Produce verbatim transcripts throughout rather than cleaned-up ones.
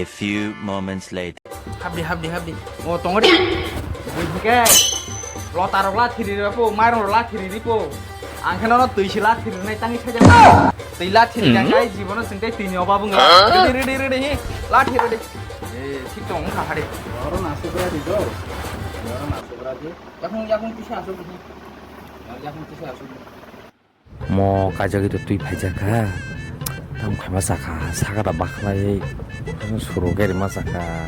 A few moments later. Habdi, habdi, habdi. O, tongri. Buji ke. Lota rok la thiri re po, mairong rok la thiri ri po. Ang khe nono twi si la thiri nai tangwi saja. Twi la thiri jang kai jibono sing tei twi ni oba bunga. Ready, ready, ready, hi. La thiri ready. Eh, thik tong kha hari. Oro na subra di do. Oro na subra di. Yakung, yakung tisa asuk. Yakung tisa asuk. Mo kaijagwi to twi phaijak kha. Tam khaima chakha, sakata bakhlai, suro geri ma chakha.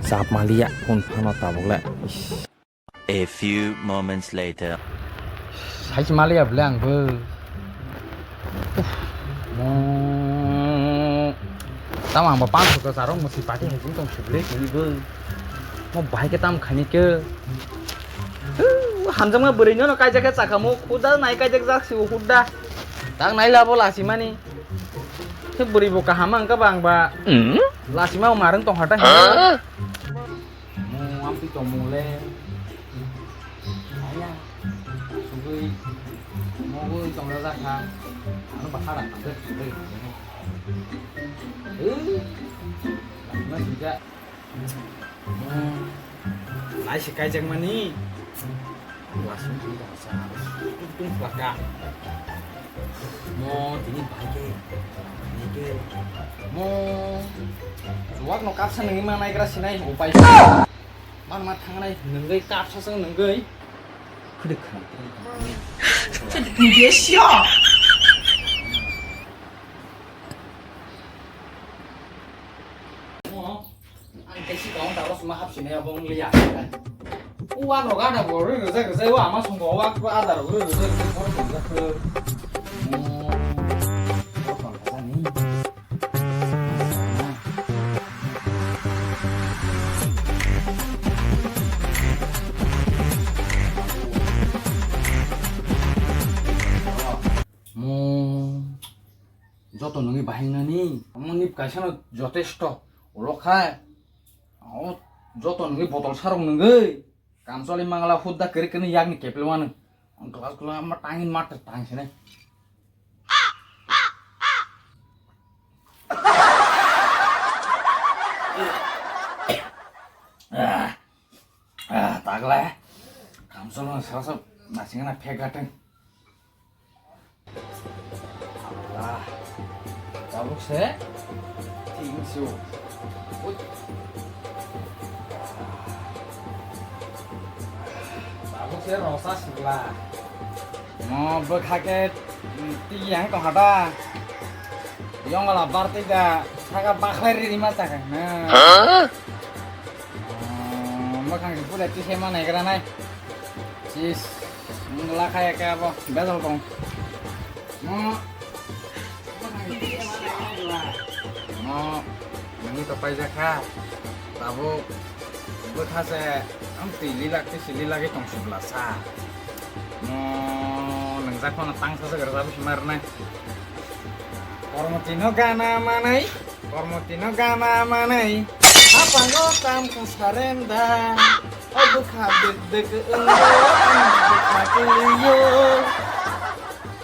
Chap maliya, phone phano tabuk le. Ish. A few moments later. Sai maliya bole ang bo. Uff, mo. Tam ang bo panch ko sarong mo si party hai tong sibule kini bo. Mo bahai ke tam khani ke. Hamjakma bwrwi no kaijak khe chakha mo khuda nai kaijak jak si khuda. Tak nai labo lasi mani. Khe bwrwi bo kaham ang ka bang ba. Lasi ma marwng tong hata. Mo amtwi tong mo le. Aya. Sugui. Mo gui tong jak kha. Ano ba hada tong jak sugui. Eh. Lasi ma sijak. Lai se kaijak mani. Wasung tong sa. Tung tung plaka. Mo tini bai ke. Ni ke. Mo. Chuak no kapsa nangwi ma naigra sinai upai. Man ma thangnai nangwi kapsa sang nangwi. Khuduk khana. Ni dia sio. Mo. Ang tei si kong talo suma hap sini abong liya. Uwa roga da bo ri ri zai zai wa ama sung bo wa ko ada ro ri ri zai ko ko ko ko. Hmm. Ko ko ko ni. Mo. Joto nungwi bahai wngnani, omo ni kaisa no jotesto. Ulo kha, o joto nungwi botol sarok nungwi, kamcholi mangala hudda kwrwi kwrwi yakni kepel wano. Glass glass ma tangin ma tang sene. Ah, ah, tagle. Kamcholo sasa nasingna phek gateng. Alah. Tabuk se. Tingsu. Ui. Tabuk se rosa sibla. Mo bwkha ke tiyang tong hada. Yongala barti da saka bakhlai ri ma chakha na. Huh? Oh, mwkhang se pura tise ma naigra nai. Sis, wngla kha eke abo, bejal tong. Mo, mo, nini to paijak kha. Tabuk bwkha se, ang twi lilak, twi si lilagwi tong sibla sa. Mo, nwngjak phano tang sa se gra sa bwsima rwnai. Kormoti no gana manai. Kormoti no gana manai. Apango tam kha surrender. O bwkha dek dek wngyo, ani bwkha kwlwio.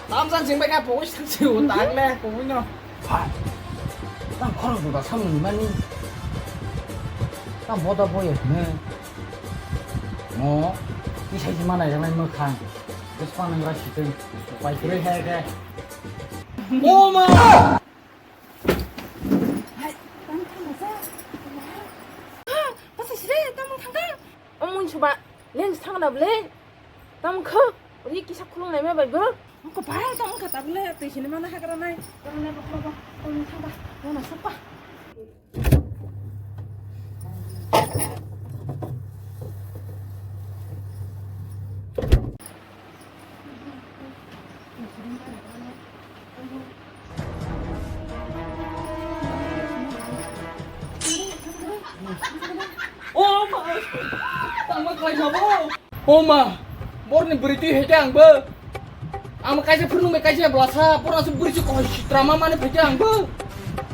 Tam jan sing bai kha pogwi sing si o tak le pogwi no. Phai. Tam khorok juda samung ni mani. Tam boda boya hne. Mo, kisai si manai janai mwkhang. Bwspa nang ra siteng. Pai kwrwi hai khe. O ma! Hai, tamo thangna sa. Ha, basa sire, tamo thangka? O mun suba, lens thangna bole. Tamo kho, uni kisa khulung naima bai bo. Ko bai tamo kha tabule, twi sini mana hagra nai. Tamo nai bo, bo, bo, tamo thangka. Mana sapa? O ma! Tangma khlai kha bo! O ma! Borni bwrwi twi hai khe ang bo! Ang bo kaisa phunuk bai kaisa bwlasa, borok aswk bwrwi se kohai sitra ma mani phai khe ang bo!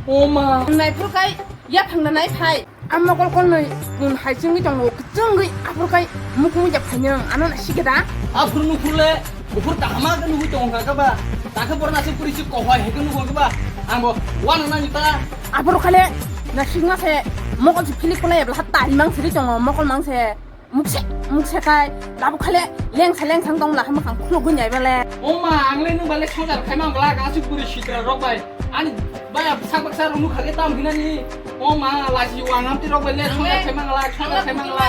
O ma! Naiphuru kai yaphang da nai phai. A mokol kolnwi kun hai chwngwi tongo, kwchwngwi aphuru kai mukhung ja phainw, ano na sikhe da? Aphuru nukhurle, buphur kahama khe nugwi tongo kha ba? Takhe borok aswk bwrwi se kohai hai khe nugo kha ba? Ang bo uanw nani ta. Aphuru khale Na singma se mokol si philik kulai ebla ha tali mang siri tongo, mokol mang se mukse mukse kai labu khale lengsa lengsang tong la hama khang khuluk gun jai bale. O ma, ang le nung bale sojar khai mang la, asuk buri sitra rok bai. Ani bai sak baksa rok nukha ke tam hinani. O ma, laji wang amti rok bai le sojar khai mang la, sojar khai mang la.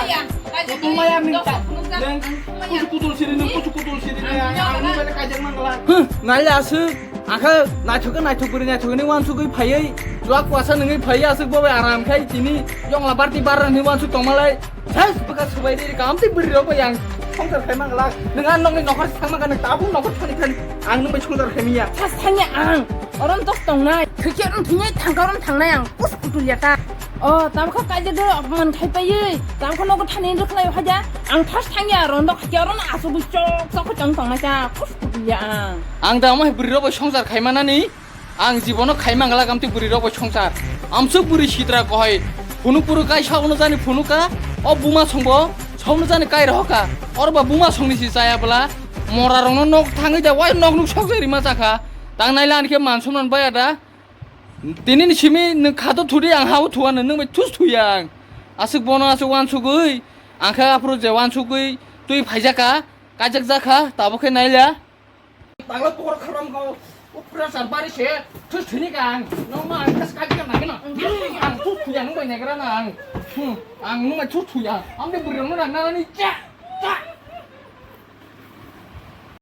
Kutung maya ning ta. Neng kutu kutul siri, neng kutu kutul siri, neng ang nung bale kajak mang la. Huh, nai asuk. Ang khe naithok khe naithok bwrwi naithok hinwi uansugwi phaiwi, chuak kuasa nungwi phaiwi aswk bo bai aram khai tini yongla barti barra hinwi uansuk tongmalai. Ses bwkha swbai riri kaham tei bwrwi rok bai ang songchar khai mangla. Nwng a nokni nokhor thang mangkha, nwng tabuk nokhor thani thani ang nwng bai songchar khai manya. Sas thangya ang, orom tos tongnai. Khikhe orom thwinai thangkha orom thangnai ang, kus kutul ya ta. O, tamo kha kaijak do apman khai paiwi, tamo kha nogo thani rwkhlai o haja, ang thas thangya, rondok hakhe oro no asugwi chok chok khe tong tongnaisa, kus kutuya ang. Ang da omo hai bwrwi rok bai songchar khai manani, ang jibono khai mangla gamtwi bwrwi rok bai songchar. Amsuk bwrwi sitra kohai, phunuk phuru kai saono jani phunuk ka, o buma songbo saono jani kai rohoka, oro ba buma songni si chaya bwla, mora rokno nok thangwi da wai nok nuk sok jai rima chakha, tang naila ani khe man somnan baya da. Tini ni simi nwng khato thudi ang hao thuano nwng bai thus thuya ang. Aswk bono aswk wansugwi ang khe aphuru je wansugwi twi phaijak kha, kajak jak kha, tabuk khe naila. Tangla pokor kharam kho, o pressure bari se thus thuni ka ang. Nokma ang khas kajak nangino. Ang thus thuya nwng bai negra na ang. Hmm, ang nwng bai thus thuya. Ang de bwrwi rokno nang nani cha.